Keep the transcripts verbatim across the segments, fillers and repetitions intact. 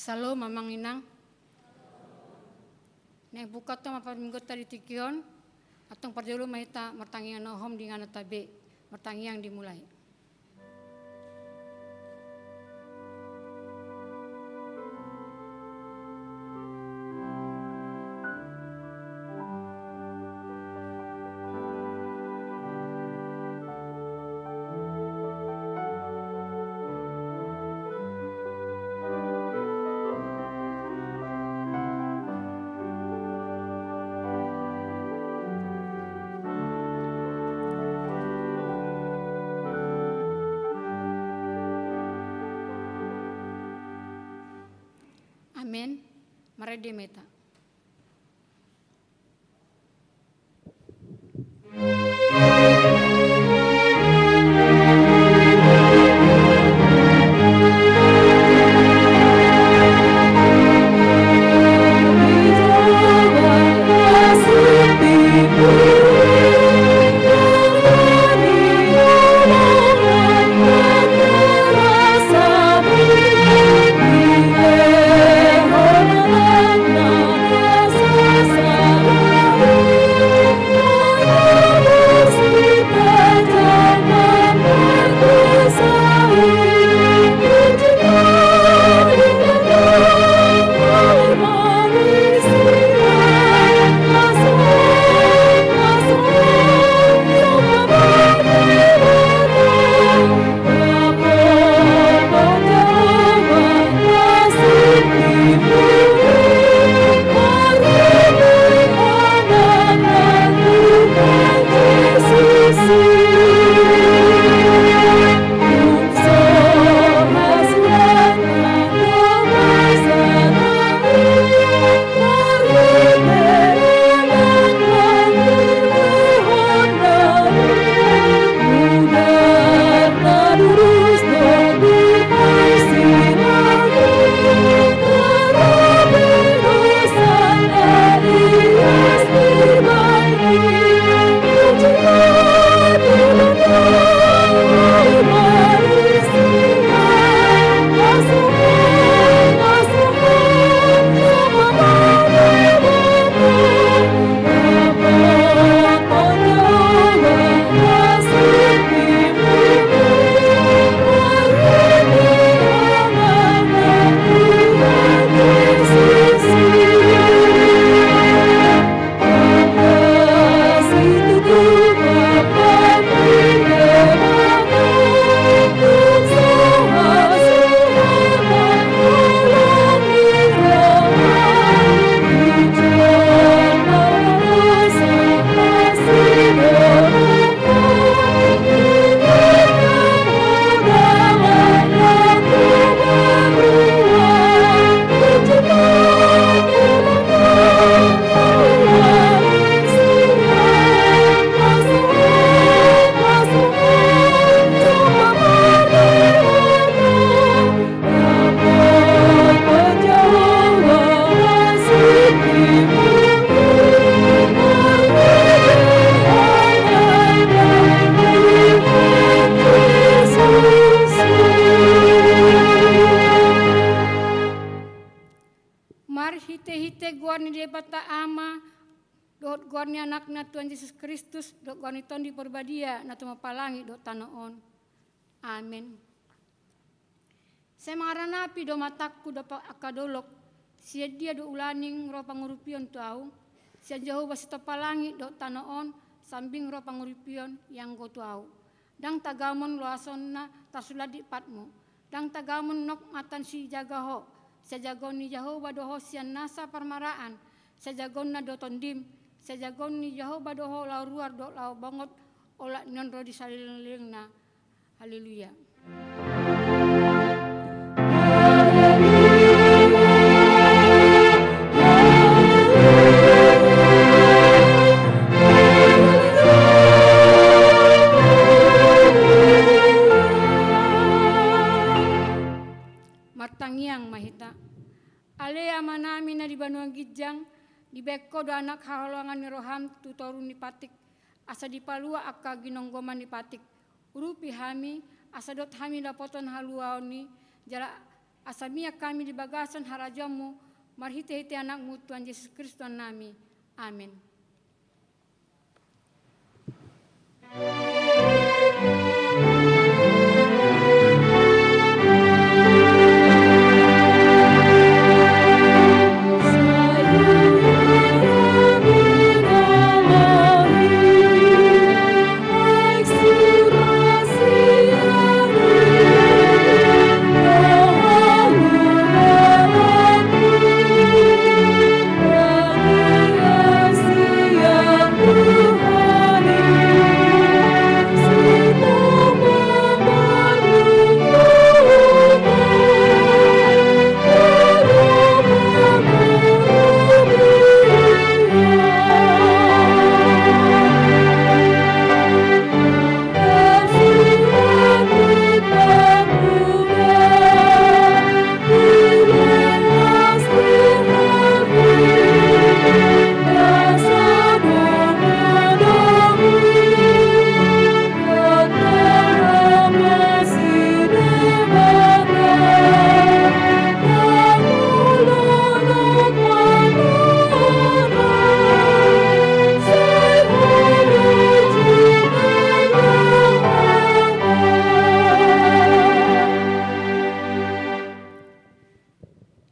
Syalom, amang inang. Naeng buka antong ma parmingguonta di tingki on, antong parjolo ma hita martangiang na hohom di ingananta be, martangiang dimulai. Amen. Marende ma hita. Marhitehite goar ni Debata Ama, dohot goar ni Anakna Tuhan Jesus Kristus, dohot goar ni Tondi Parbadia, na tumompa langit dohot tano on. Amen. Sai mangaranapi do matangku dompak angka dolok, sian dia do ulaning ro pangurupion tu ahu? Sian Jahowa sitompa langit dohot tano on, sambing ro pangurupion ianggo tu ahu. Ndang tagamon loasonna tarsulat di patmu. Ndang tagamon nokmatan sijaga ho. Siajagaon ni Jahowa do ho sian nasa parmaraan. Siajagaonna do tondim. Siajagaon ni Jahowa do ho laho ruar dohot laho bongot, olat ni on ro di salelenglelengna. Haleluya. Martangiang ma hita. Ale Amanami na di banua ginjang, dibaen Ho do anak haholongan ni roham tu toru ni patik, asa dipalua angka ginonggoman ni patik. Urupi hami, asa dohot hami dapotan haluaon i, jala asa mian hami di bagasan harajaonmu, marhitehite Anakmu Tuhan Jesus Kristus Tuhannami. Amen.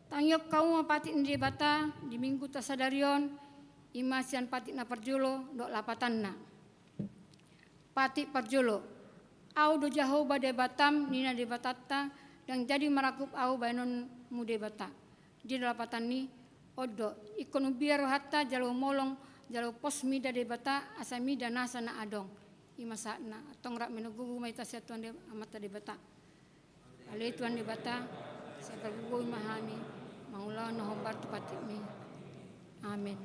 Tangihon hamu ma patik ni Debata di Mingguta sadari on, i ma sian patik na parjolo dohot lapatanna. Patik parjolo. Ahu do Jahowa Debatam, ninna Debatanta, ndang jadi ma rangkup ahu bahenonmu Debata. Di lapatan i, on do, ingkon umbia rohanta jala humolong, jala pos mida Debata, asa mida nasa na adong. I ma sahatna, antong rap manogunogu ma hita sian Tuhan De-, Amanta Debata. Ale Tuhan Debata, sai pargogoi ma hami mangulahon na hombar tu patikmi. Amen.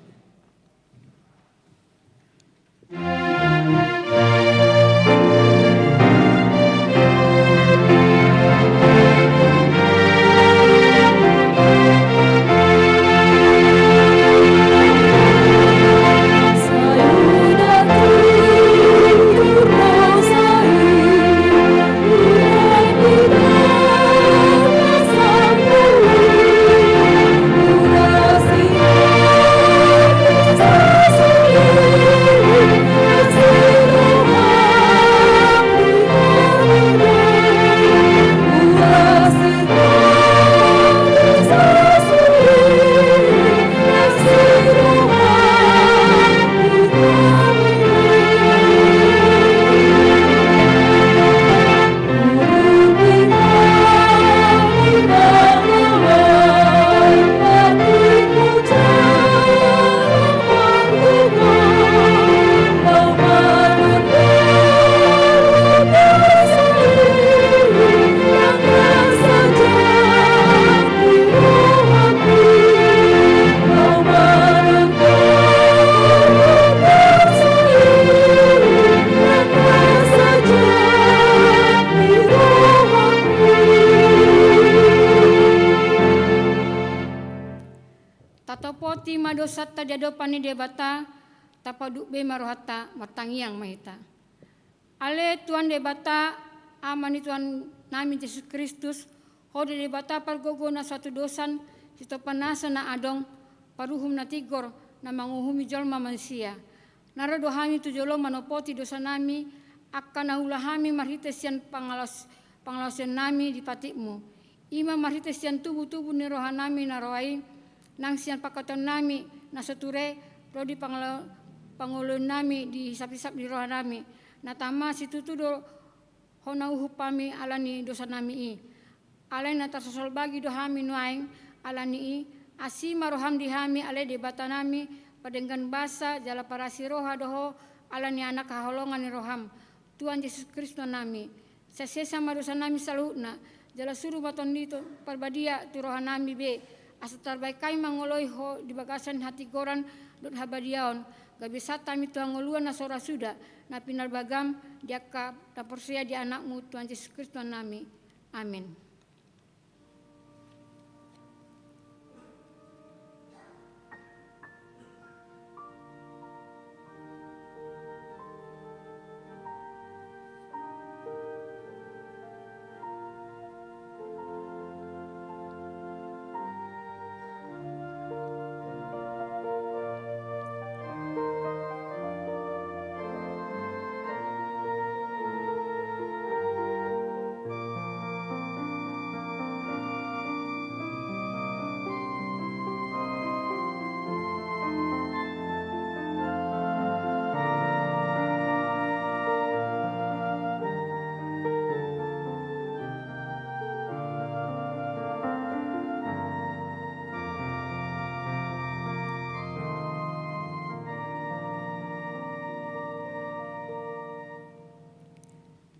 Tatopoti ma dosanta di adopan ni Debata, tapaduk be ma rohanta, martangiang ma hita. Ale Tuhan Debata, Ama ni Tuhannami Jesus Kristus, Ho do Debata pargogo na so atudosan, sitopannasa na adong, paruhum na tigor, na manguhumi jolma mansia. Na ro do hami tu jolom manopoti dosanami, angka na huula hami marhite sian pangalaos-, pangalaosionnami di patikmu. I ma marhite sian tubu-tubu ni rohanami na roa i, nang sian pangkataonnami na so ture, ro di pangalo-, pangoloionnami di hisap-hisap ni rohanami, na tama situtu do hona uhum hami ala ni dosanami i. Alai na tarsosolbagi do hami nuaeng ala ni i, asi ma roham di hami ale Debatanami, padenggan basa, jala parasi roha do ho ala ni anak haholongan ni roham, Tuhan Jesus Kristus Tuhannami. Sai sesa ma dosanami saluhutna, jala suru ma Tondi Parbadia tu rohanami be, asa tarbahen hami mangoloi ho di bagasan hatigoran dohot habadiaon, gabe sahat hami tu hangoluan na so ra suda, na pinarbagam di angka na porsea di Anakmu Tuhan Jesus Kristus Tuhannami. Amen.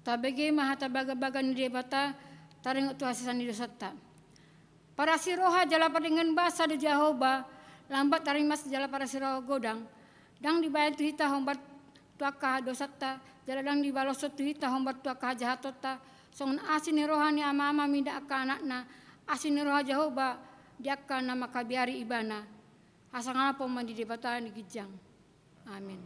Tabege ma hata bagabaga ni Debata, taringot tu hasesaan ni dosanta. Parasi roha jala pardenggan basa do Jahowa, lambat rimas jala parasi roha godang. Ndang dibaen tu hita hombar tu angka dosanta, jala ndang dibaloshon tu hita hombar tu angka hajahatonta, songon asi ni roha ni amaama mida angka anakna, asi ni roha Jahowa di angka na mangkabiari ibana. Hasangapon ma di Debata di ginjang. Amin.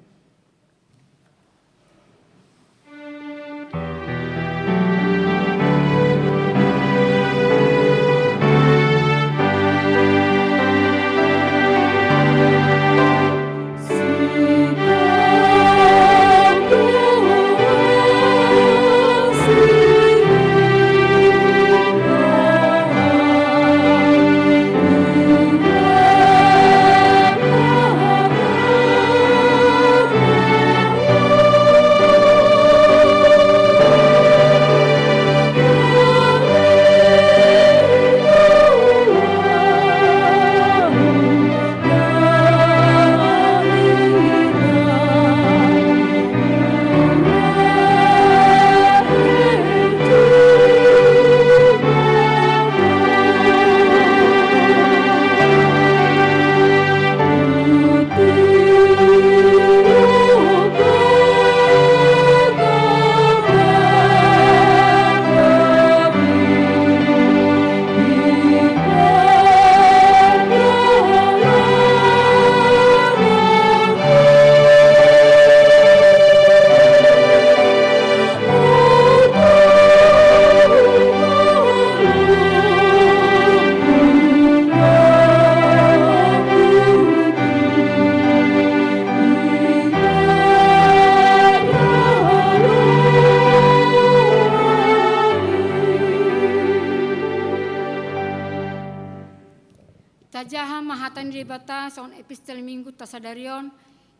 Tajaha ma hata ni Debata songon epistel Minggu ta sadari on,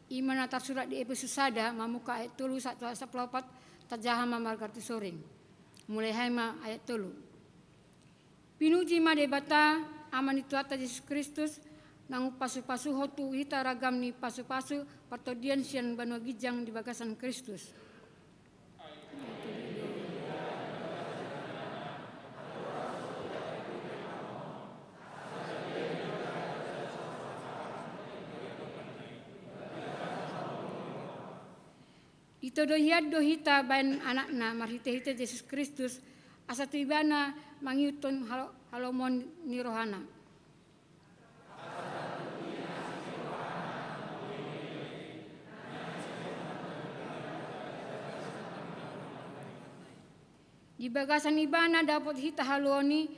i ma na tarsurat di Epesus sada, mamungka ayat tolu sahat tu ayat sampulu opat. Tajaha ma marga tu soring. Mulai hami ma ayat tolu. Pinuji ma Debata, Ama ni Tuhanta Jesus Kristus, naung pasupasuhon tu hita ragam ni pasupasu partondian sian banua ginjang di bagasan Kristus. Itodo hian do hita baen Anakna marhitehite Jesus Kristus, asa tu Ibana mangihuthon halo-, halomoan ni rohana. Di bagasan Ibana dapot hita haluaon i,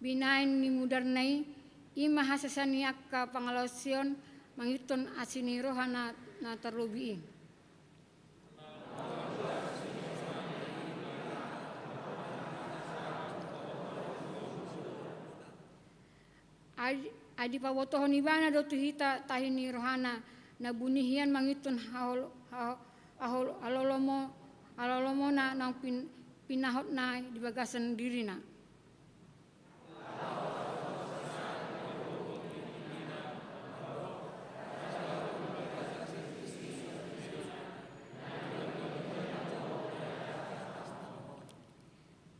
binaen ni mudarna i, i ma hasesaan ni angka pangalaosion mangihuthon asi ni roha na, na tarlobi i. Ai, ai dipabotohon Ibana do tu hita tahi ni rohana, na buni hian mangihuthon hahol-, haho-, hahol-, halolomo-, halolomona naung pin-, pinahotna di bagasan dirina.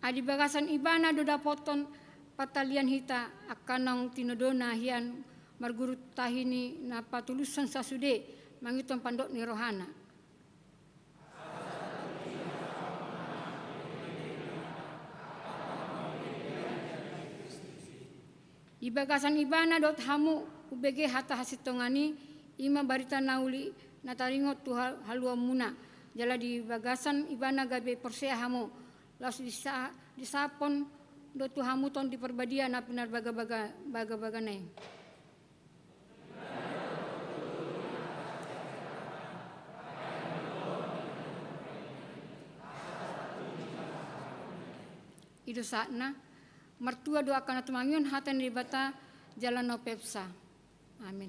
Ai di bagasan Ibana do dapothon partalian hita, angka naung tinodona hian marguru tahi ni na patulushon sasude mangihuthon pandok ni rohana. Di bagasan Ibana dohot hamu hubege hata hasintongan i, i ma barita na uli na taringot tu ha-, haluaonmuna. Jala di bagasan Ibana gabe porsea hamu, laos disa-, disahaphon do tu hamu Tondi Parbadia na pinarbagabaga, bagabagana i. I do sahatna. Martua do angka na tumangihon hata ni Debata jala na umpeopsa. Amin.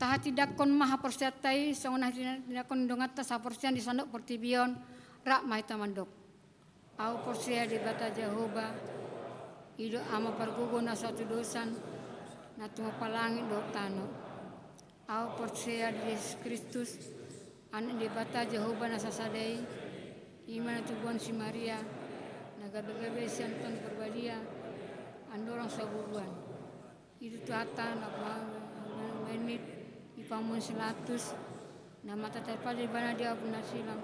Tahatindangkon ma haporseaonta i songon na tinindangkon ni donganta saporseaon di sandok portibi on. Rap ma hita mandok: Ahu porsea Debata Jahowa, i do Ama pargogo na so hatudosan, na tumompa langit dohot tano. Ahu porsea di Jesus Kristus, Anak ni Debata Jahowa na sasada i, i ma na tubuan si Maria, na gabe-gabe sian Tondi Parbadia, andorang so habubuan. I do Tuhanta na pambahenmit, i pamomuan si Pilatus, na mata tarpatih ibana di abu na silang,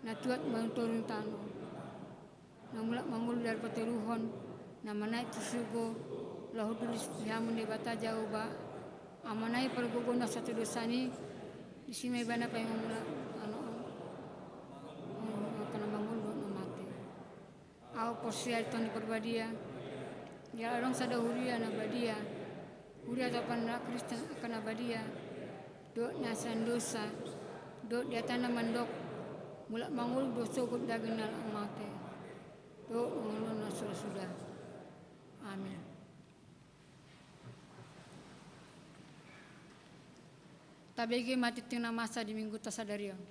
na tuat manang toru ni tano, na mulak mangolu di ari patoluhon, na manaek tu surgo, laho hundul di sihamun ni Debata Jahowa, Amana i pargogo na so hatudosan i, disi ma ibana paima mulak tano on, angka na mangolu dohot na mate. Ahu porsea di Tondi Parbadia, jala adong sada huria na badia, huria tapanna Kristen angka na badia, dohot na sian dosa, dohot di hatana mandok, mulak mangolu do sogot daging na laho mate, dohot hangoluan na so suda-suda. Amin. Tabege ma tingting na masa di Mingguta sadari on.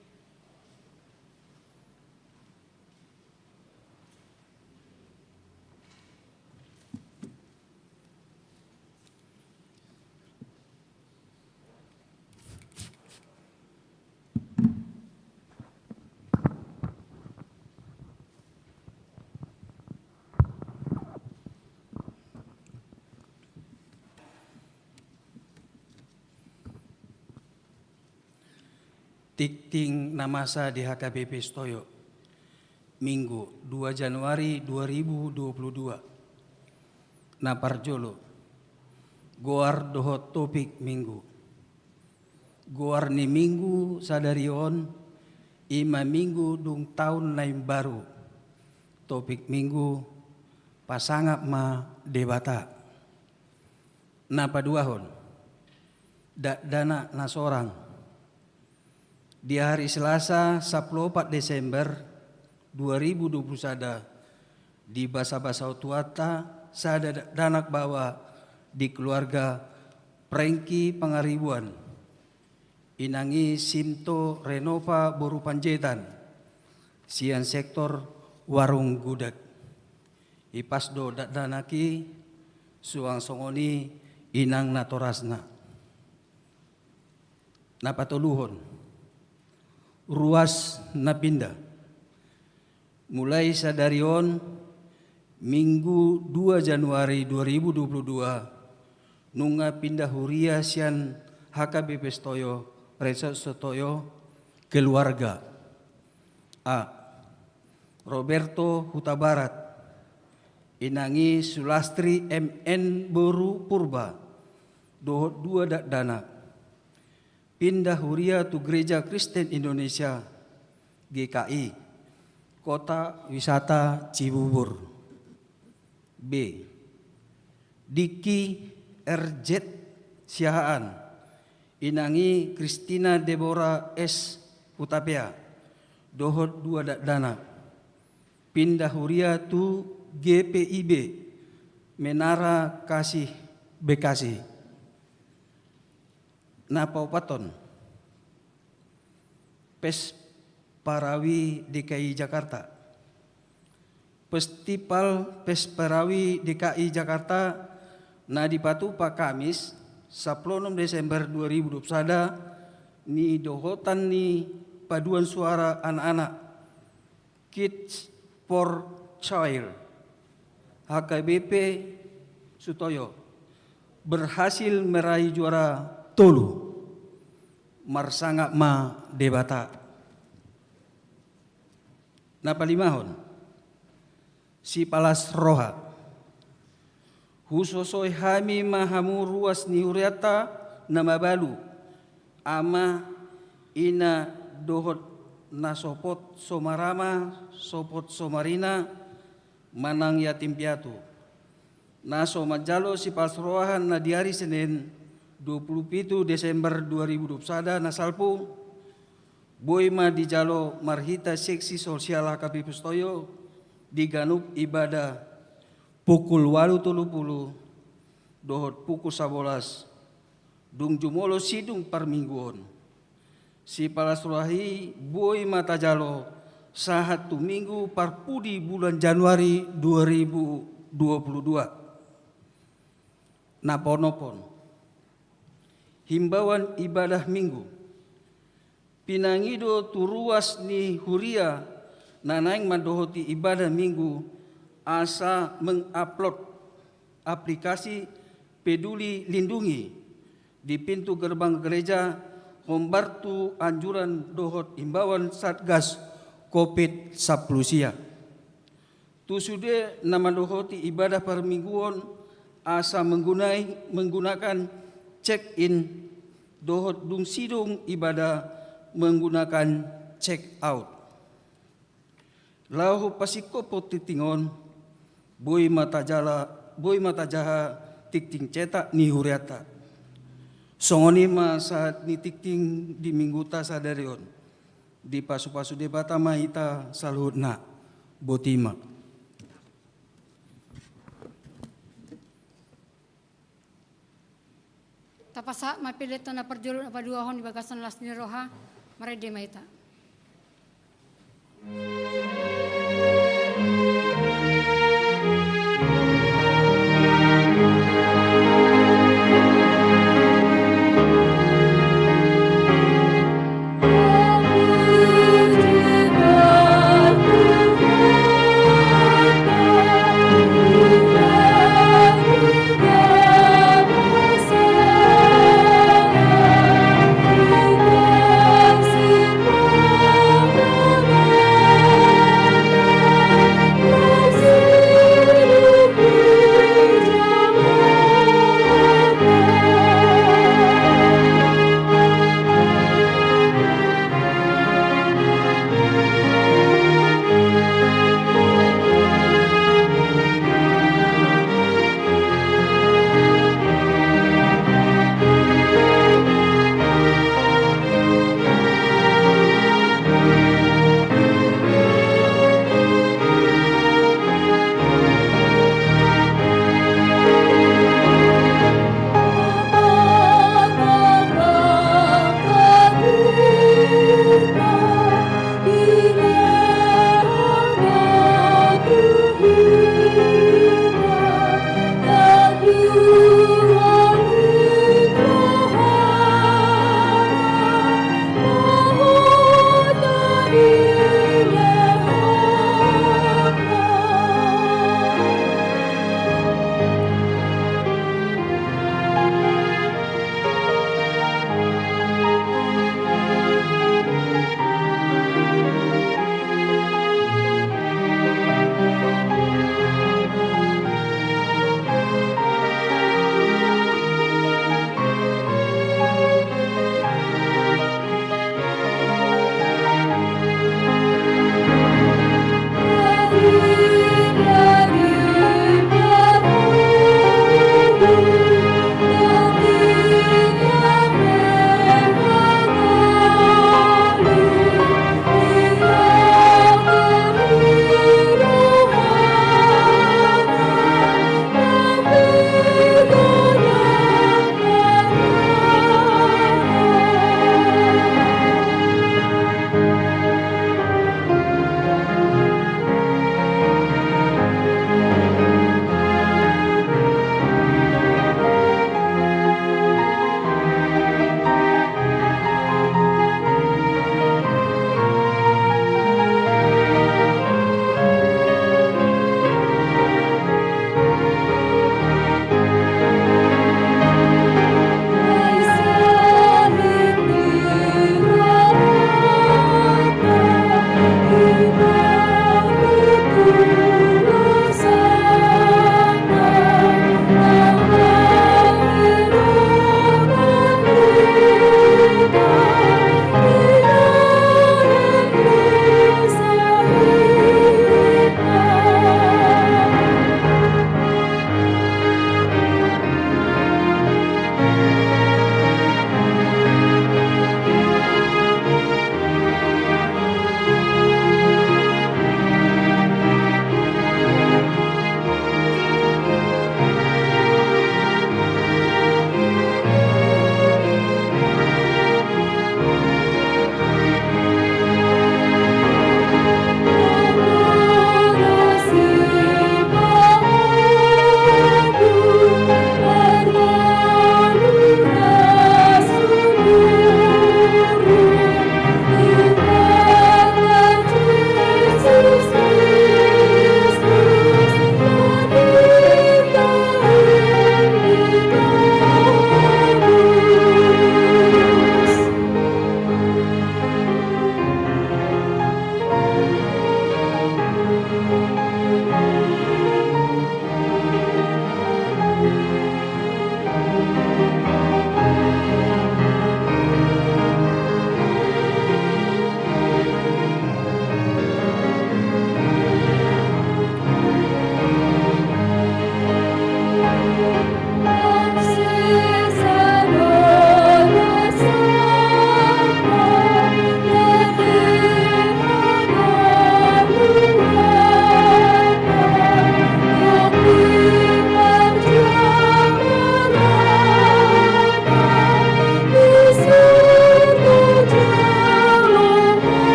Tingting na masa di H K B P Sitoyo, Minggu, dua Januari dua ribu dua puluh dua. Na parjolo, goar dohot topik Minggu. Goar ni Minggu sadari on, i ma Minggu dung taon na imbaru. Topik Minggu: Pasangap ma Debata. Na paduahon, dakdanak na sorang. Di hari Selasa, sampulu opat Desember dua ribu dua puluh sada, dibasabasahon Tuhanta sada dakdanak baoa di keluarga Prengki Pangaribuan, inang i Sinto Renova boru Panjaitan, sian sektor Warung Gudeg. Ipas do dakdanak i, suang songon i inang natorasna. Na patoluhon, ruas na pinda. Mulai sadari on, Minggu dua Januari dua ribu dua puluh dua, nunga pinda huria sian H K B P Sitoyo, Resort Sitoyo, keluarga. A. Roberto Hutabarat, inang i Sulastri M N boru Purba, dohot dua dakdanak. Pinda huria tu Gereja Kristen Indonesia, G K I, Kota Wisata Cibubur. B. Diki R Z Siahaan, inang i Kristina Debora S Hutapea, dohot dua dakdanak. Pinda huria tu G P I B, Menara Kasih, Bekasi. Na paopathon, Pes Parawi D K I Jakarta. Festival Pes Parawi D K I Jakarta na dipatupa Kamis, sampulu onom Desember dua ribu dua puluh sada, nidohotan ni paduan suara anak-anak, Kids for Child, H K B P Sitoyo, berhasil meraih juara tolu. Marsangap ma Debata. Na palimahon, sipalas roha. Husosoi hami ma hamu ruas ni hurianta na mabalu, ama, ina, dohot na sopot so marama, sopot so marina, manang yatim piatu, na so manjalo sipalas roha na di ari Senen, dua pulu pitu Desember dua ribu dua pulu sada na salpu, boi ma dijalo marhite seksi sosial H K B P Sitoyo di ganup ibadah pukul ualu tolu pulu dohot pukul sabolas Dung jumolo sidung parmingguon, sipalas roha i boi ma tajalo sahat tu minggu parpudi bulan Januari dua ribu dua puluh dua. Na paonomhon, himbauan ibadah Minggu. Pinangido tu ruas ni huria na naeng mandohoti ibadah Minggu asa mengupload aplikasi Peduli Lindungi di pintu gerbang gereja, hombar tu anjuran dohot imbauan Satgas covid sampulu sia. Tu sude na mandohoti ibadah parmingguon asa menggunai, menggunakan check in, dohot dung sidung ibadah menggunakan check out. Laho pasingkophon tingting on, boi ma tajala, boi ma tajaha tingting cetak ni hurianta. Songon i ma sahat ni tingting di Mingguta sadari on. Dipasupasu Debata ma hita saluhutna. Boti ma. Tapasahat ma peleton na parjolo na paduahon di bagasan las ni roha. Marende ma hita.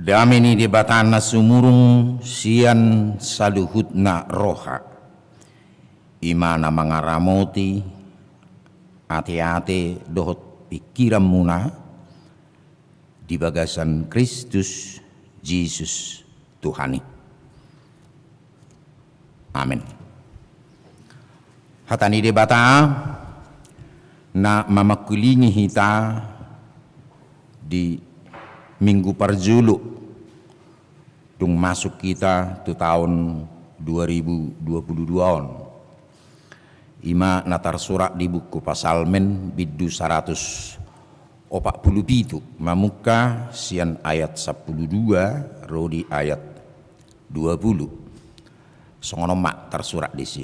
Dame ni Debata na sumurung sian saluhutna roha, i ma na mangaramoti ateate dohot pingkiranmuna di bagasan Kristus Jesus Tuhan i. Amen. Hata ni Debata na mamangkulingi hita di minggu parjolo dung masuk hita tu taon dua ribu dua puluh dua on. I ma na tarsurat di buku Psalmen bindu saratus opat pulu pitu, mamungka sian ayat sampulu dua ro di ayat dua pulu. Songon on ma tarsurat disi.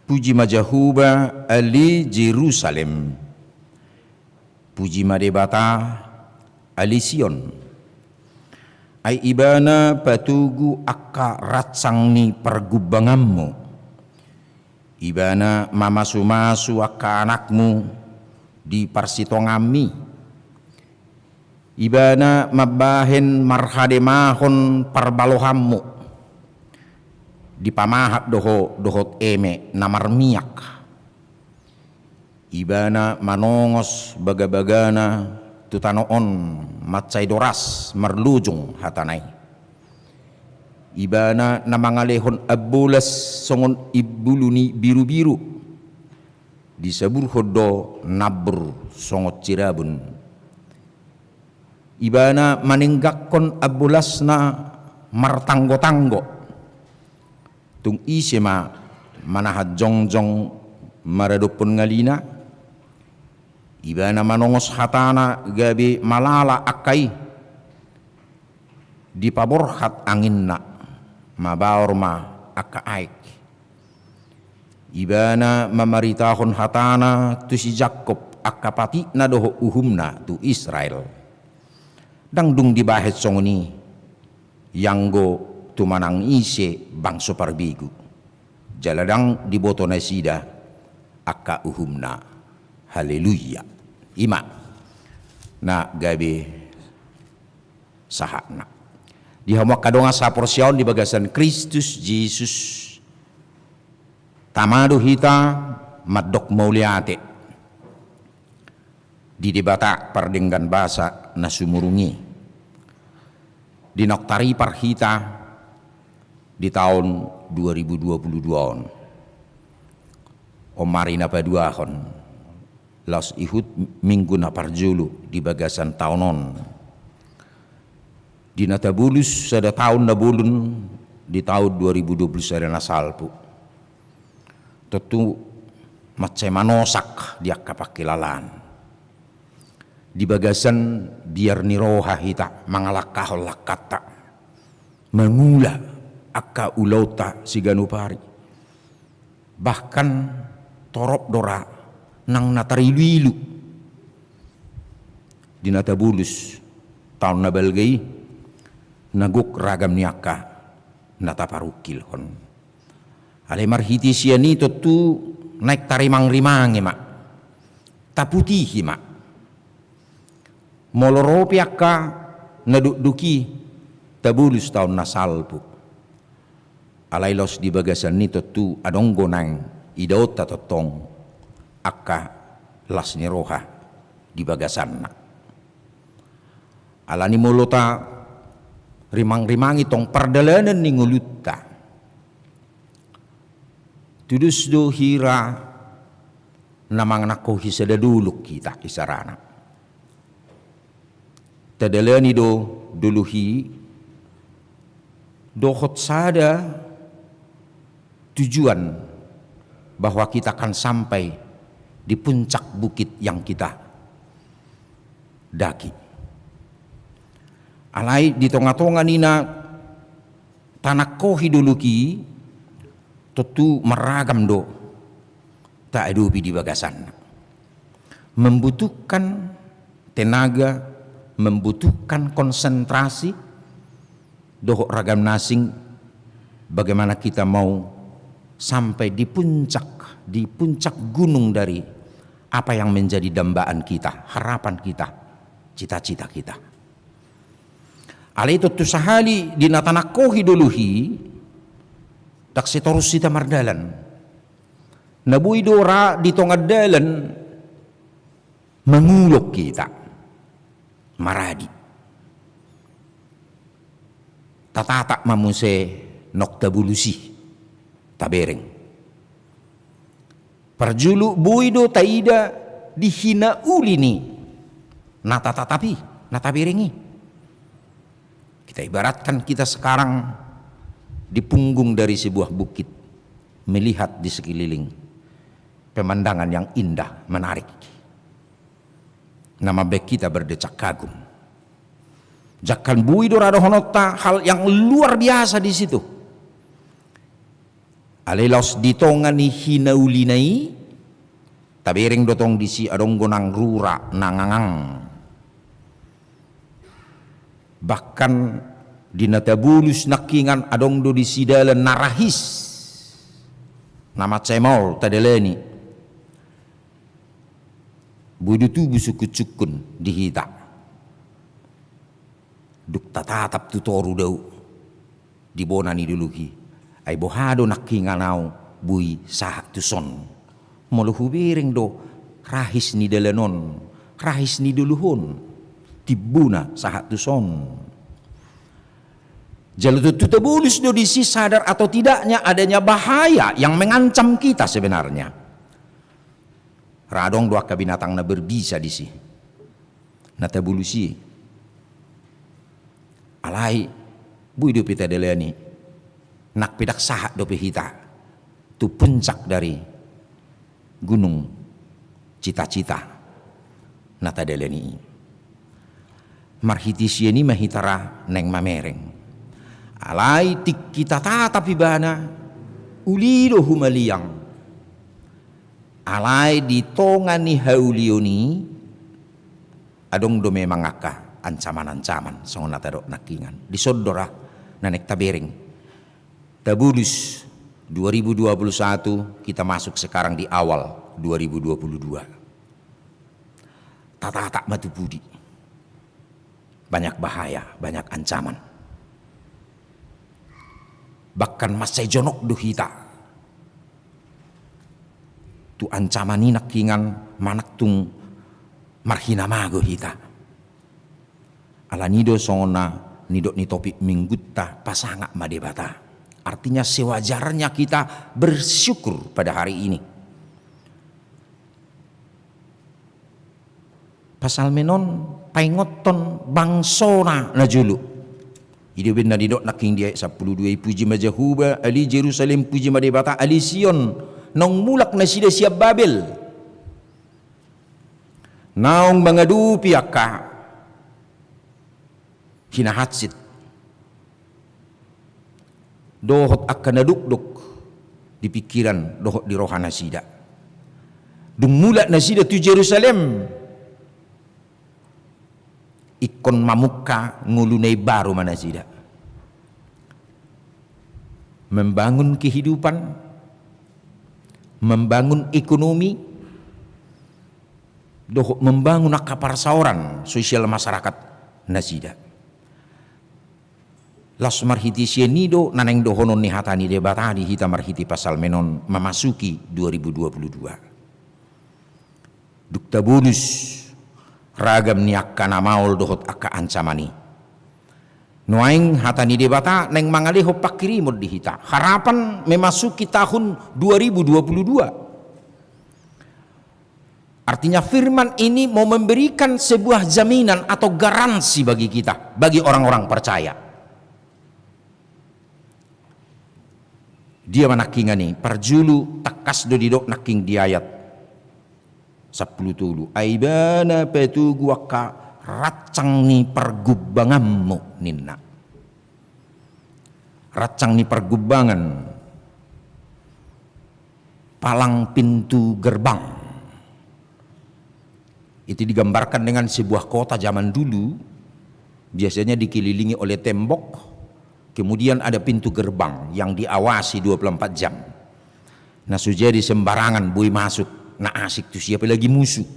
Puji ma Jahowa ale Jerusalem. Puji ma Debata ale Sion. Ai Ibana patogu angka ransang ni pargumbanganmu. Ibana mamasumasu angka anakmu di parsitonganmi. Ibana mambahen marhademahon parbalohanmu di pamahat doho-, dohot eme na marmiak. Ibana manongos bagabagana tu tano on mansai doras marlojong hatana i. Ibana na mangalehon ambolas songon imbulu ni birubiru, disaburhon do nambur songon sirabun. Ibana manenggakkon ambolasna martanggotanggo. Tung ise ma manahan jongjong maradophon ngalina? Ibana manongos hatana gabe malala angka i. Dipaborhat anginna, mabaor ma angka aek. Ibana mamaritahon hatana tu si Jakkob angka patikna dohot uhumna tu Israel. Ndang dung dibahen songon i ianggo tu manang ise bangso parbegu. Jala ndang diboto nasida angka uhumna. Haleluya. I ma na gabe sahatna. Di hamu angka dongan saporseaon di bagasan Kristus Jesus, tama do hita mandok mauliate di Debata pardenggan basa na sumurung i, di naung taripar hita di taon dua ribu dua pulu dua on. On ma ari na paduahon, laos ihut minggu na parjolo di bagasan taon on. Di na tabolus sada taon na bolon di taon dua ribu dua pulu sada na salpu. Tontu mansai manosak di angka pangkilalaan. Di bagasan biar ni roha hita mangalangkahon langkanta, mangula angka ulaonta siganup ari. Bahkan torop do ra nang na tariluilu. Di na tabolus taon na balga i, na gok ragam ni angka na taparungkilhon. Alai marhite sian i tontu naeng tarimangrimangi ma, taputihi ma. Molo ro pe angka na dokdok i tabolus taon na salpu, alai laos di bagasan i tontu adong do naeng idaonta tongtong angka las ni roha di bagasanna. Alani molo tarimangrimangi tong pardalanan ni ngolunta, tudos do hira na manangkohi sada dolok hita isarana. Tadalani do dolok i dohot sada tujuan, bahwa kita akan sampai di puncak bukit yang kita daki. Alai di tongatonga ni na tanangkohi dolok i, tontu marragam do taadopi di bagasanna. Membutuhkan tenaga, membutuhkan konsentrasi, dohot ragam na asing, bagaimana kita mau sampai di puncak, di puncak gunung dari apa yang menjadi dambaan kita, harapan kita, cita-cita kita. Alai tontu sahali di na tanangkohi dolok i, ndang sai torus hita mardalan. Na boi do ra di tonga dalan mangulok hita, maradi. Tatatap ma muse naung tabolus i, tabereng. Parjolo boi do taida di hinauli ni na tatatap i, na tabereng i. Kita ibaratkan kita sekarang di punggung dari sebuah bukit, melihat di sekeliling pemandangan yang indah, menarik. Na mambaen hita berdecak kagum. Jangkon boi do ra dohononta hal yang luar biasa di situ. Alai laos di tonga ni hinaulina i, tabereng do tong disi adong do nang rura, nang angang. Bahkan di na tabolus nangkingan adong do disi dalan na rahis, na mansai maol tadalani. Boi do tubu sungkunsungkun di hita. Dung tatatap tu toru dao di bona ni dolok i. Ai boha do nangkingan ahu boi sahat tuson? Molo hubereng do rahis ni dalan on, rahis ni dolok on, timbona sahat tuson. Jala tontu tabolus do disi, sadar atau tidaknya, adanya bahaya yang mengancam kita sebenarnya. Ra adong do angka binatang na berbisa disi, na tabolus i. Alai boi dope tadalani, nang pe ndang sahat dope hita tu puncak dari gunung cita-cita na tadalani i. Marhite sian i ma hita ra naeng mamereng. Alai tingki tatatap ibana, uli do humaliang. Alai di tonga ni haulion i, adong do memang angka ancaman-ancaman, songon na tadok nangkingan. Dison do ra na naeng tabereng. Tabolus dua ribu dua puluh satu, kita masuk sekarang di awal dua ribu dua puluh dua. Tatatap ma tu pudi. Banyak bahaya, banyak ancaman. Bahkan mansai jonok do hita tu ancaman i nangkingan, manang tung marhinamago hita. Alani do songon na nidok ni topik minggunta, pasangap ma Debata. Artinya sewajarnya kita bersyukur pada hari ini. Psalmen on paingothon bangsona najolo. I do umbahen na nidok nangkin di ayat sampulu dua i, puji ma Jahowa, ale Jerusalem, puji ma Debata, ale Sion, naung mulak nasida sian Babel. Naung mangadopi angka hinahansit dohot angka na dokdok di pingkiran dohot di roha nasida. Dung mulak nasida tu Jerusalem, ingkon mamungka ngolu na imbaru ma nasida. Membangun kehidupan, membangun ekonomi, dohot membangun angka parsaoran sosial masyarakat nasida. Laos marhite sian i do na naeng dohonon ni hata ni Debata di hita marhite Psalmen on memasuki dua ribu dua puluh dua. Dung tabolus ragam ni angka na maol dohot angka ancaman i, nuaeng hata ni Debata naeng mangalehon pangkirimon di hita. Harapan memasuki tahun dua ribu dua puluh dua. Artinya, firman ini mau memberikan sebuah jaminan atau garansi bagi kita, bagi orang-orang percaya. Dia ma nangkingan i, parjolo tangkas do didok nangkin di ayat sampulu tolu. Ai ibana patogu angka rancang ni pargumbanganmu, ninna. Rancang ni pargumbangan, palang pintu gerbang. Itu digambarkan dengan sebuah kota zaman dulu, biasanya dikelilingi oleh tembok, kemudian ada pintu gerbang yang diawasi dua puluh empat jam. Na so jadi sembarangan boi masuk na asing tusi, apalagi musu.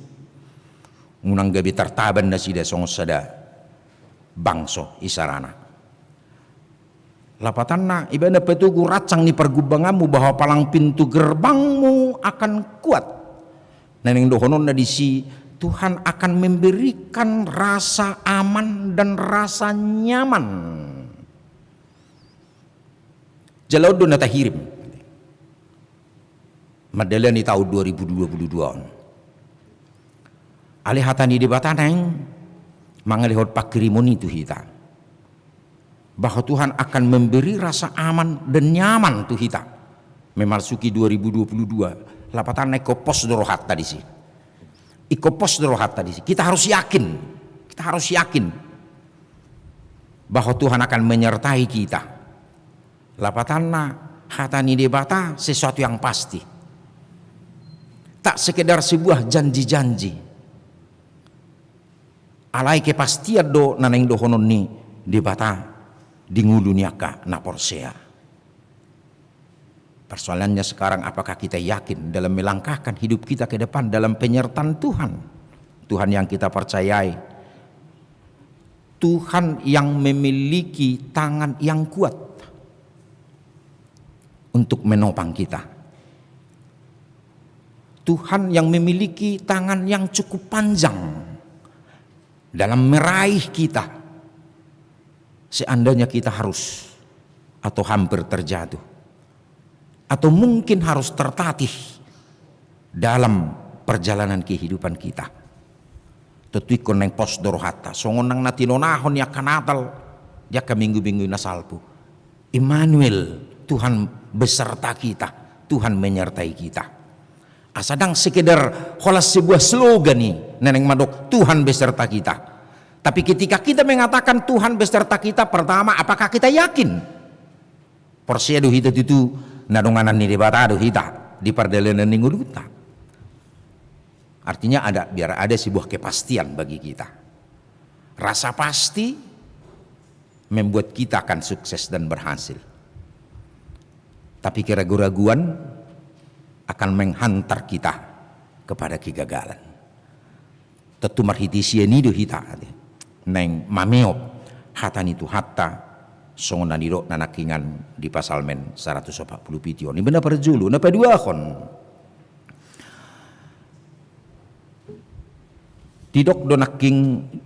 Unang gabe tartaban nasida songon sada bangso isarana. Lapatanna, ibana patogu rancang ni pargumbanganmu bahwa palang pintu gerbangmu akan kuat. Na naeng dohononna disi, Tuhan akan memberikan rasa aman dan rasa nyaman. Jala on do na tahirim mandalani taon dua ribu dua puluh dua on. Alai hata ni Debata naeng mangalehon panghirimon i tu hita, bahwa Tuhan akan memberi rasa aman dan nyaman tu hita memasuki dua ribu dua puluh dua. Lapatanna, ingkon pos do rohanta disi. Ingkon pos do rohanta disi. Kita harus yakin. Kita harus yakin bahwa Tuhan akan menyertai kita. Lapatanna, hata ni Debata sesuatu yang pasti. Tak sekedar sebuah janji-janji. Alai kepastian do na naeng dohonon ni Debata di ngolu ni angka na porsea. Persoalannya sekarang, apakah kita yakin dalam melangkahkan hidup kita ke depan dalam penyertaan Tuhan? Tuhan yang kita percayai, Tuhan yang memiliki tangan yang kuat untuk menopang kita. Tuhan yang memiliki tangan yang cukup panjang dalam meraih kita seandainya kita harus atau hampir terjatuh, atau mungkin harus tertatih dalam perjalanan kehidupan kita. Tontu ingkon naeng pos do rohanta, songon nang na tinonahon di angka Natal, di angka minggu-minggu na salpu. Immanuel, Tuhan beserta kita, Tuhan menyertai kita. Asa ndang sekedar holan sebuah slogan i na naeng mandok Tuhan beserta kita. Tapi ketika kita mengatakan Tuhan beserta kita, pertama, apakah kita yakin? Porsea do hita tutu na donganan ni Debata do hita di pardalanan ni ngolunta? Artinya ada, biar ada sebuah kepastian bagi kita. Rasa pasti membuat kita akan sukses dan berhasil. Tapi keraguan-raguan akan menghantar kita kepada kegagalan. Tontu marhite sian i do hita naeng mameop hata ni Tuhanta, songon na nidokna nangkiningan di Psalmen saratus opat pulu pitu on. Ima na parjolo, na paduahon. Didok do nangkin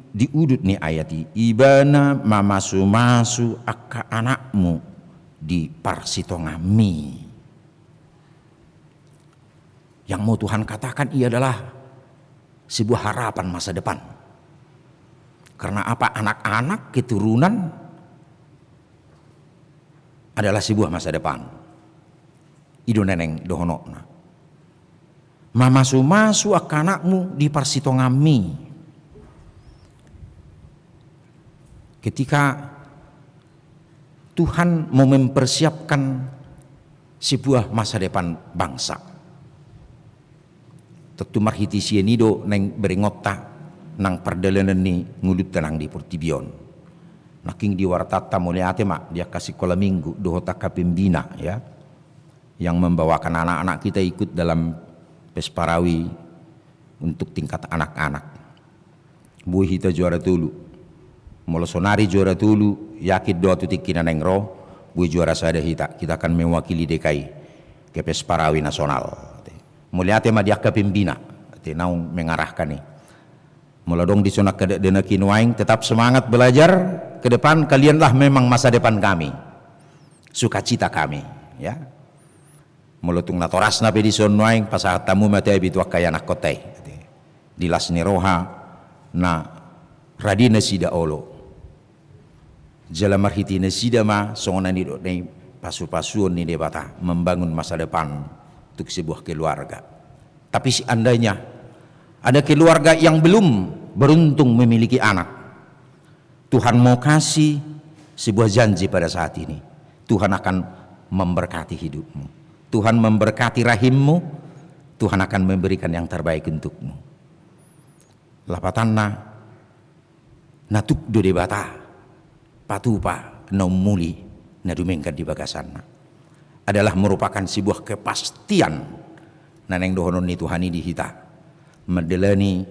di udut ni ayat i, Ibana mamasu-masu angka anakmu di parsitongammi. Yang mau Tuhan katakan, ia adalah sebuah harapan masa depan. Karena apa? Anak-anak, keturunan adalah sebuah masa depan. I do na naeng dohononna. Mamasu-masu angka anakmu di parsitongammi. Ketika Tuhan mau mempersiapkan sebuah masa depan bangsa, tontu marhite sian i do naeng berengonta nang pardalanan ni ngolunta nang di portibi on. Nangkin di wartanta, mauliate ma di angka sikola minggu dohot angka pembina, ya, yang membawakan anak-anak kita ikut dalam Pesparawi untuk tingkat anak-anak. Boi hita juara tolu. Molo sonari juara tolu, yakin do ahu tu tingki na naeng ro, boi juara sada hita. Kita akan mewakili D K I ke Pesparawi nasional. Mauliate ma di angka pembina, ate, naung mengarahkan i. Molo adong dison angka dakdanak i nuaeng, tetap semangat belajar ke depan, kalianlah memang masa depan kami, sukacita kami, ya. Molo tung natorasna pe dison nuaeng, pasahat hamu ma tabi tu angka ianakkonta i, ate, di las ni roha na rade nasida olo. Jala marhite nasida ma songon na nidokna i, pasu-pasuon ni Debata membangun masa depan untuk sebuah keluarga. Tapi seandainya ada keluarga yang belum beruntung memiliki anak, Tuhan mau kasih sebuah janji pada saat ini. Tuhan akan memberkati hidupmu. Tuhan memberkati rahimmu. Tuhan akan memberikan yang terbaik untukmu. Lapatanna, na tuk do Debata patupa na ummuli na dumenggan di bagasanna, adalah merupakan sebuah kepastian na naeng dohonon ni Tuhan i di hita mandalani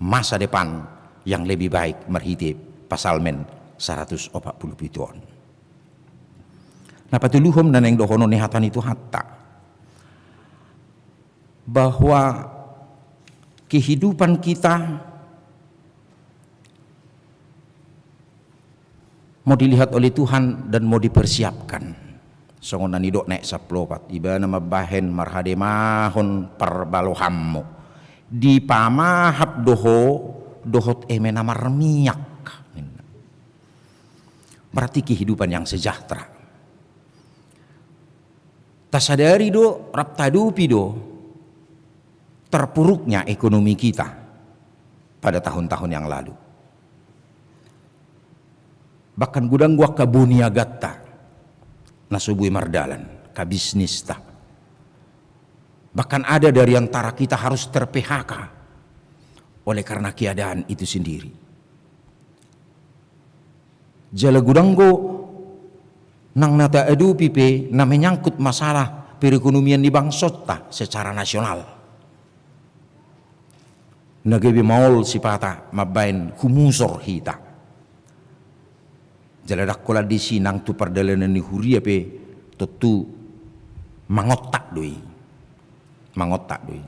masa depan yang lebih baik marhite Psalmen saratus opat pulu pitu on. Na patoluhon na naeng dohonon ni hata ni Tuhanta, bahwa kehidupan kita mau dilihat oleh Tuhan dan mau dipersiapkan. Songon na nidok na sampulu opat, ibana mambahen marhademahon parbalohanmu. Dipamahap do ho dohot eme na marmiak, ninna. Berarti kehidupan yang sejahtera. Tasadari do, rap taadopi do terpuruknya ekonomi kita pada tahun-tahun yang lalu. Bahkan godang do angka boniaganta na so boi mardalan, angka bisnista. Bahkan ada dari antara kita harus ter-P H K oleh karena keadaan itu sendiri. Jala godang do nang na taadopi pe na menyangkut masalah perekonomian ni bangsonta secara nasional. Na gabe maol sipata mambahen humusor hita. Jala ndang holan disi, nang tu pardalanan ni huria pe tontu mangontak do i. Mangontak do i.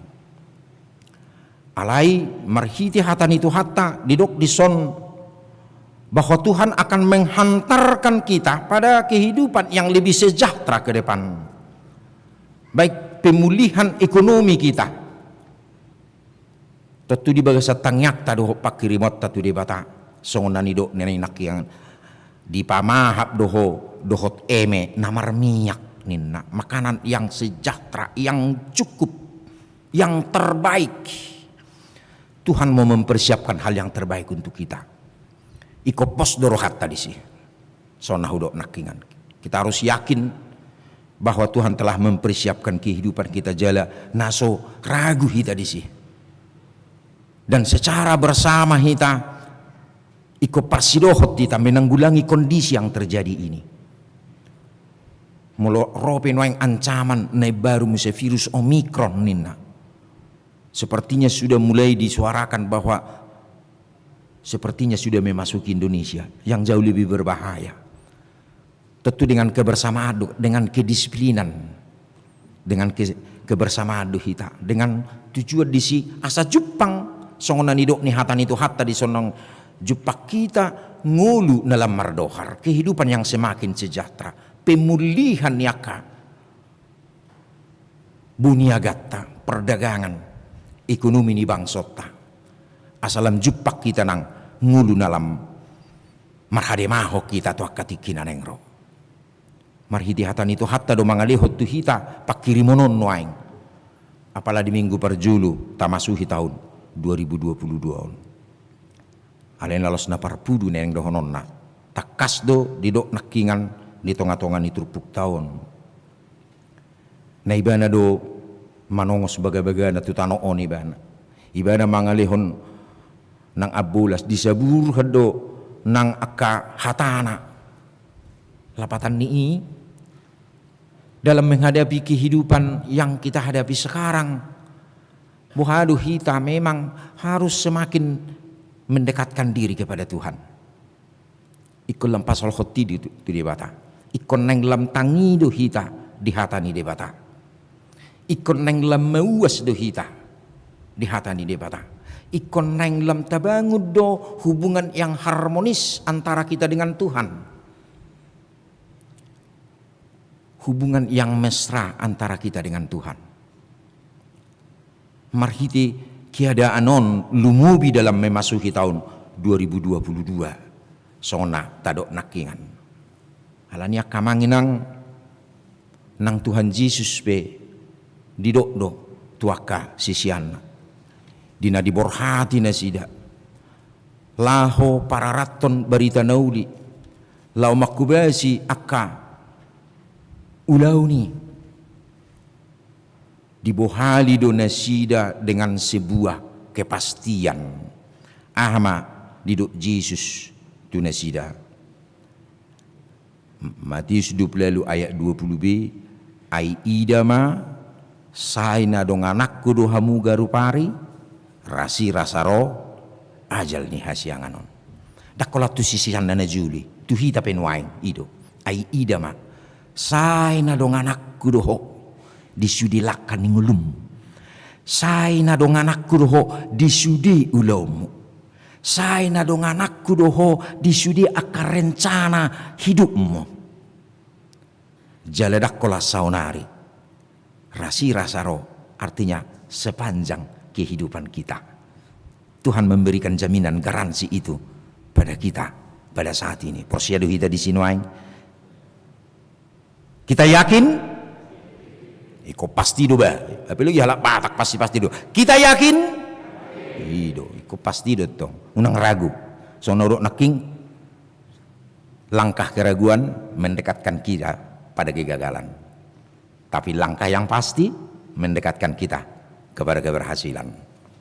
Alai marhite hata ni Tuhanta didok dison bahwa Tuhan akan menghantarkan kita pada kehidupan yang lebih sejahtera ke depan. Baik pemulihan ekonomi kita, tontu di bagasan tangiangta dohot panghirimonta tu Debata, songon na nidok ni nangkiningan, dipamahap do ho dohot eme na marmiak, ninna. Makanan yang sejahtera, yang cukup, yang terbaik. Tuhan mau mempersiapkan hal yang terbaik untuk kita. Ingkon pos do rohanta disi. Songon na hudok nangkiningan, kita harus yakin bahwa Tuhan telah mempersiapkan kehidupan kita, jala na so ragu hita disi. Dan secara bersama hita ingkon parsidohot hita menanggulangi kondisi yang terjadi ini. Molo ro pe nuaeng ancaman na imbaru muse, virus Omikron, ninna, sepertinya sudah mulai disuarakan bahwa sepertinya sudah memasuki Indonesia, yang jauh lebih berbahaya. Tontu dengan kebersamaan do, dengan kedisiplinan, dengan ke-, kebersamaan do hita, dengan tujuan disi asa jumpang, songon na nidok ni hata ni Tuhanta dison, jumpang hita ngolu na lam mardohar, kehidupan yang semakin sejahtera, pemulihan ni angka boniaganta, perdagangan, ekonomi ni bangsonta. Asa lam jumpang hita nang ngolu na lam marhademahon hita tu angka tingki na naeng ro. Marhite hata ni Tuhanta do mangalehon tu hita panghirimon on nuaeng. Apala di minggu parjolo tamasuhi taon dua ribu dua puluh dua on. Alai na laos na parpudi naeng dohononna, tangkas do didok nangkiningan di tonga-tonga ni turpukta on. Na ibana do manongos bagabagana tu tano on ibana. Ibana mangalehon nang ambolas, disaburhon do nang angka hatana. Lapatan ni i, dalam menghadapi kehidupan yang kita hadapi sekarang, boha do hita memang harus semakin mendekatkan diri kepada Tuhan. Ingkon lam pasolhot i do tu, tu Debata. Ingkon naeng lam tangi do hita di hata ni Debata. Ingkon naeng lam mauas do hita di hata ni Debata. Ingkon naeng lam tabangun do hubungan yang harmonis antara kita dengan Tuhan. Hubungan yang mesra antara kita dengan Tuhan. Marhite keadaan on lumobi dalam memasuki taon dua ribu dua puluh dua. Songon na tadok nangkiningan. Alani i angka amang inang, nang Tuhan Jesus pe didok do tu angka siseanna, di na diborhati nasida laho pararathon barita na uli, laho manghobasi angka ulaon i. Dibohali do nasida dengan sebuah kepastian. Aha ma didok Jesus tu nasida? Matius dua puluh ualu ayat dua puluh b, ai ida ma, sai na dongananku do hamu ganup ari, rasirasa ro ajal ni hasiangan on. Ndang holan tu siseanna na jolo i, tu hita pe nuaeng i do. Ai ida ma, sai na dongananku do ho di sude langka ni ngolum. Sai na dongananku do ho di sude ulaonmu. Sai na dongananku do ho di sude angka rencana hidupmu. Jala ndang holan saonari, rasirasa ro, artinya sepanjang kehidupan kita. Tuhan memberikan jaminan garansi itu pada kita pada saat ini. Porsea do hita disi nuaeng? Kita yakin? Ingkon pasti do ba. Apalagi halak Batak pasti-pasti do. Kita yakin? I do, ingkon pasti do tong. Unang ragu. Songon na hudok nangkin, langkah keraguan mendekatkan kita pada kegagalan. Tapi langkah yang pasti mendekatkan kita kepada keberhasilan.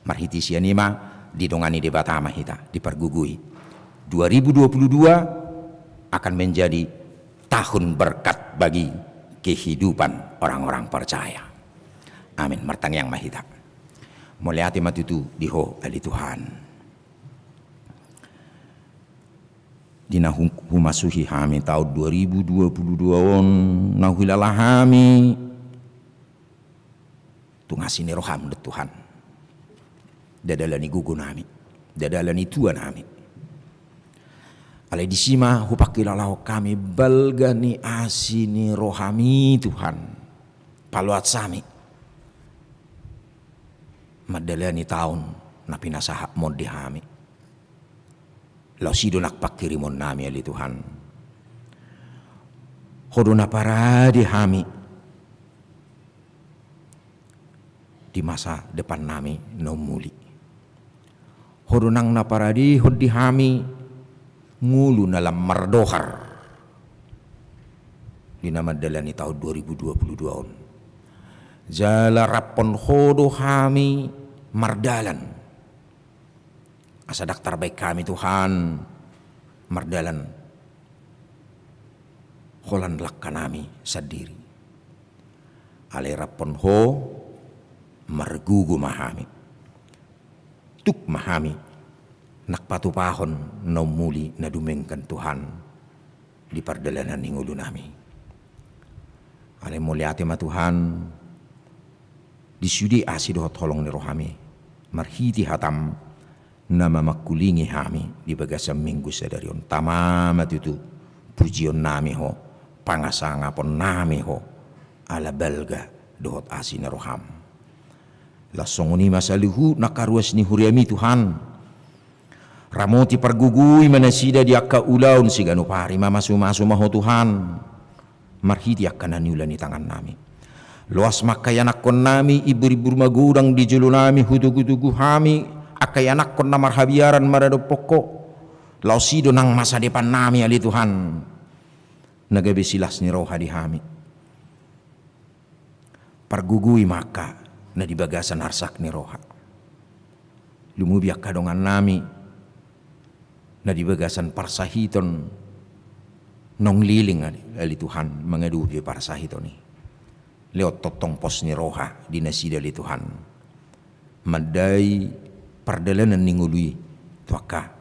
Marhite sian i ma didongani Debata ma hita, dipargogoi. Dua ribu dua puluh dua akan menjadi tahun berkat bagi kehidupan orang-orang percaya. Amin. Martangiang ma hita. Mauliate ma tutu di Ho ale Tuhan. Di na hu-, humasuhi hami taon dua ribu dua puluh dua on, na huhilala hami tung asi ni roham do Tuhan. Nda dalan ni gogo nami, nda dalan ni tua nami. Alai disi ma hupangkilalahon hami balga ni asi ni roham i Tuhan. Paloas hami mandalani taon na pinasahatmon di hami. Laos i do nang panghirimon nami ale Tuhan. Ho do na parade hami di masa depan nami na umuli. Ho do nang na paradehon di hami ngolu na lam mardohar di na mandalani taon dua ribu dua puluh dua on. Jala raphon Ho do hami mardalan. Asa ndang tarbaen hami Tuhan mardalan holan langka nami sandiri. Alai raphon Ho margogo ma hami. Tuk ma hami nang patupahon na umuli na dumenggan Tuhan di pardalanan ni ngolu nami. Alai mauliate ma Tuhan, di sude asi dohot holong ni roham i, marhite hatam na mamangkulingi hami di bagasan minggu sadari on. Tama ma tutu pujion nami Ho, pangasangapon nami Ho, ala balga dohot asi ni roham. Laos songon i ma saluhutna angka ruas ni huriam i Tuhan. Ramoti pargogoi ma nasida di angka ulaon siganup ari, mamasumasu ma Ho Tuhan. Marhite angka na niula ni tangan nami. Loas ma angka ianakhon nami, imburimbur magodang di jolo nami, hutogutogu hami, angka ianakhon na marhabiaran maradophon Ho. Laos i do nang masa depan nami ale Tuhan. Na gabe silas ni roha di hami. Pargogoi ma angka na di bagasan arsak ni roha. Lumobi angka dongan nami na di bagasan parsahiton naung leleng ale, ale Tuhan mangadopi parsahiton i. Lehon tongtong pos ni roha di nasida ale Tuhan. Mandai pardalanan ni ngolu i tu angka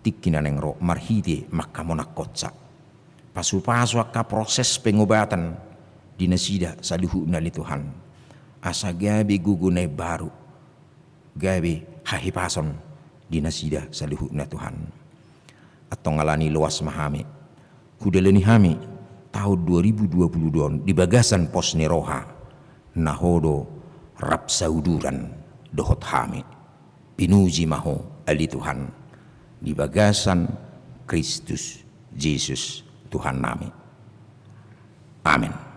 tingki na naeng ro marhite manghamonangkonsa. Pasupasu angka proses pengobatan di nasida saluhutna ale Tuhan. Asa gabe gogo na imbaru, gabe hahipason di nasida saluhutna Tuhan. Antong alani loas ma hami hudalani hami taon dua ribu dua puluh dua on di bagasan pos ni roha, na Ho do rap sauduran dohot hami. Pinuji ma Ho ale Tuhan di bagasan Kristus Jesus Tuhan nami. Amen.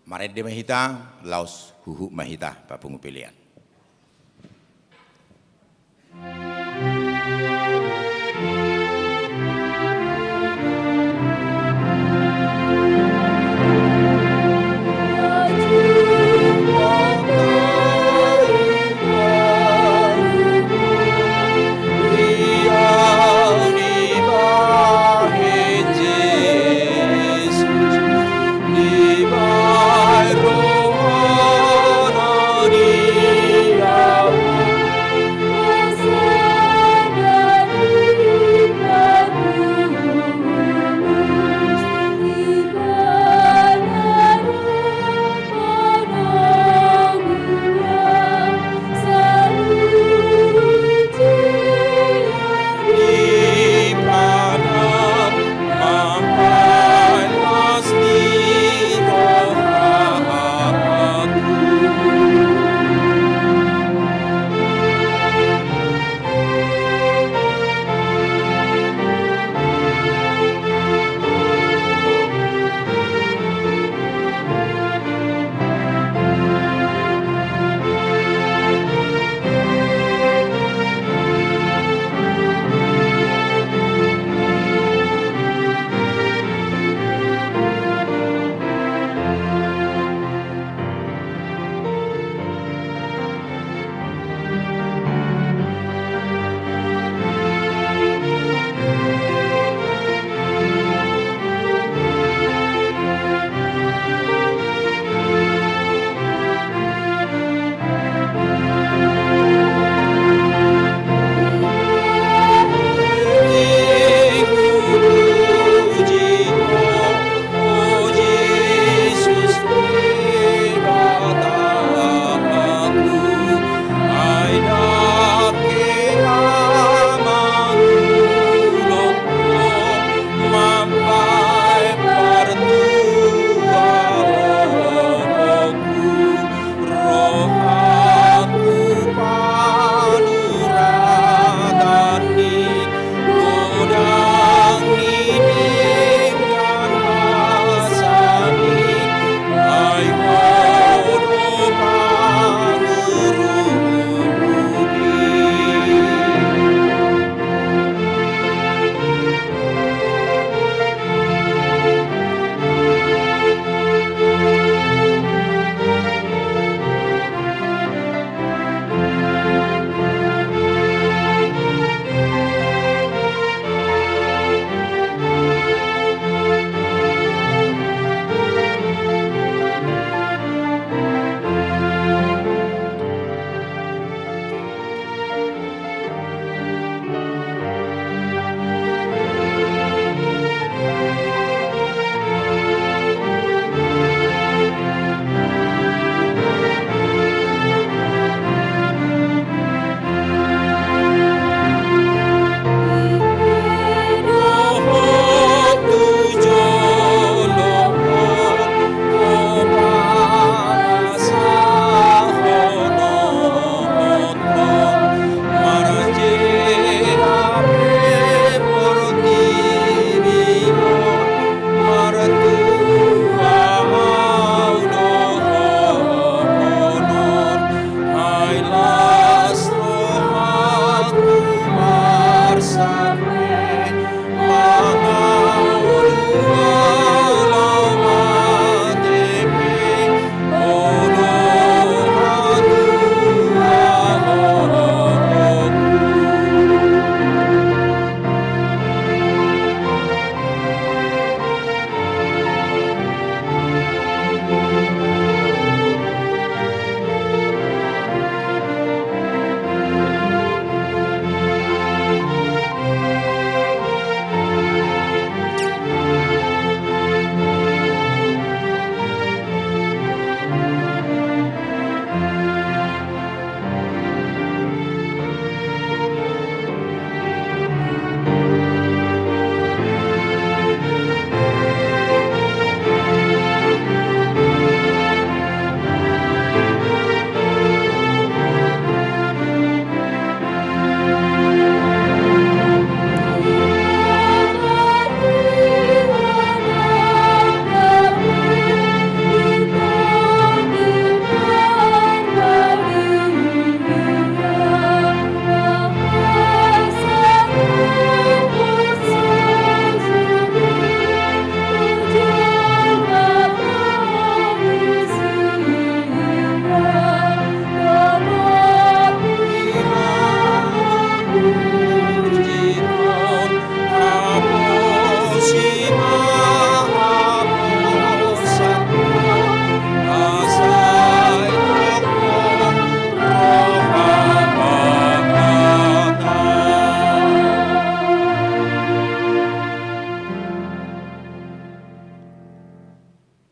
Marende ma hita, laos huhut ma hita, Papungu Pelean.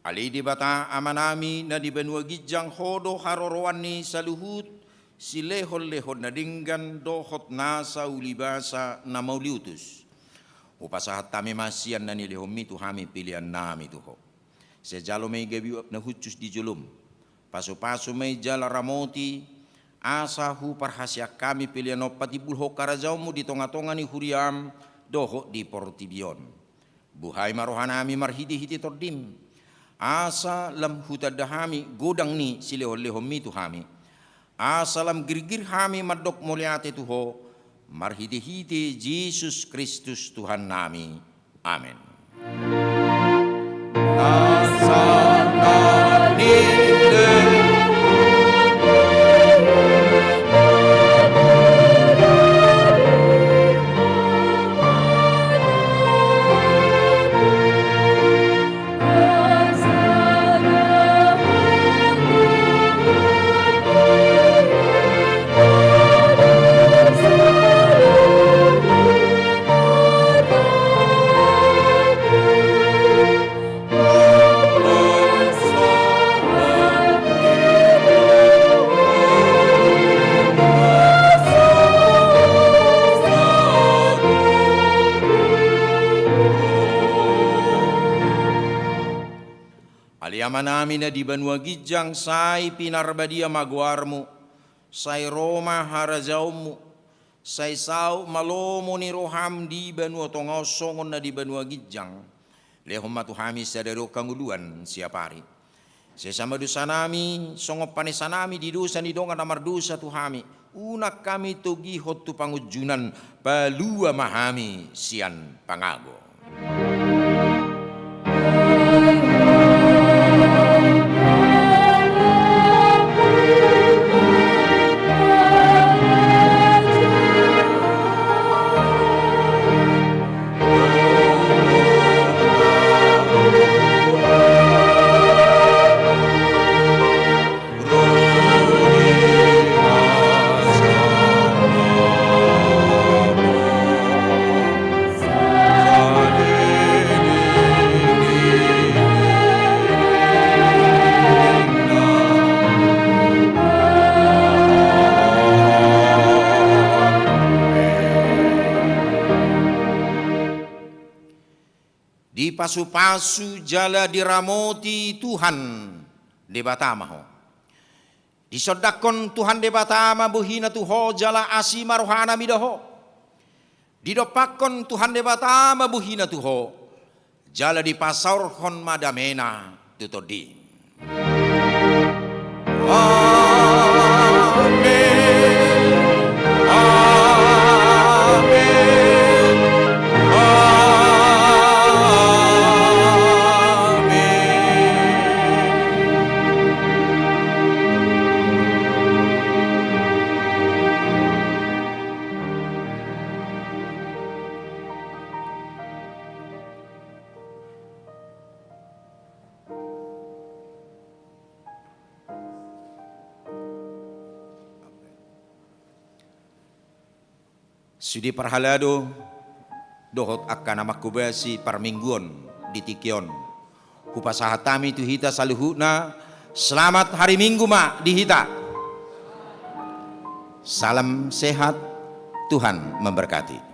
Ale Debata Amanami na di banua ginjang, Ho do haroroan ni saluhut silehonlehon na denggan dohot nasa ulibasa na mauliutus. Hupasahat hami ma sian na nilehonMi tu hami peleannami tu Ho. Sai jalo ma i gabe uap na hushus di jolom. Pasupasu ma i jala ramoti, asa huparhaseang hami pelean on patimbulhon harajaonMu di tongatonga ni huriaM dohot di portibi on. Buhai ma rohanami marhitehite TondiM, asa lam hutanda hami godang ni silehonlehonMi tu hami, asa lam girgir hami mandok mauliate tu Ho, marhitehite Jesus Kristus Tuhannami. Amen. Ale Amanami na di banua ginjang, sai pinarbadia ma goarMu, sai ro ma harajaonMu, sai saut ma lomo ni rohaM di banua tonga on songon na di banua ginjang. Lehon ma tu hami sadari on hangoluan siapari. Sesa ma dosanami songon panesanami di dosa ni dongan na mardosa tu hami. Unang hami togihon tu pangunjunan, palua ma hami sian pangago. Dipasupasu jala diramoti Tuhan Debata ma ho. Disondangkon Tuhan Debata ma bohina tu ho jala asi ma rohana mida ho. Didompakkon Tuhan Debata ma bohina tu ho, jala dipasaorhon ma damena tu tondim. Amen. Amen. Amen. Sude parhalado dohot angka na manghobasi parmingguon di tingki on, hupasahat hami tu hita saluhutna, selamat hari Minggu ma di hita. Salam sehat, Tuhan memberkati.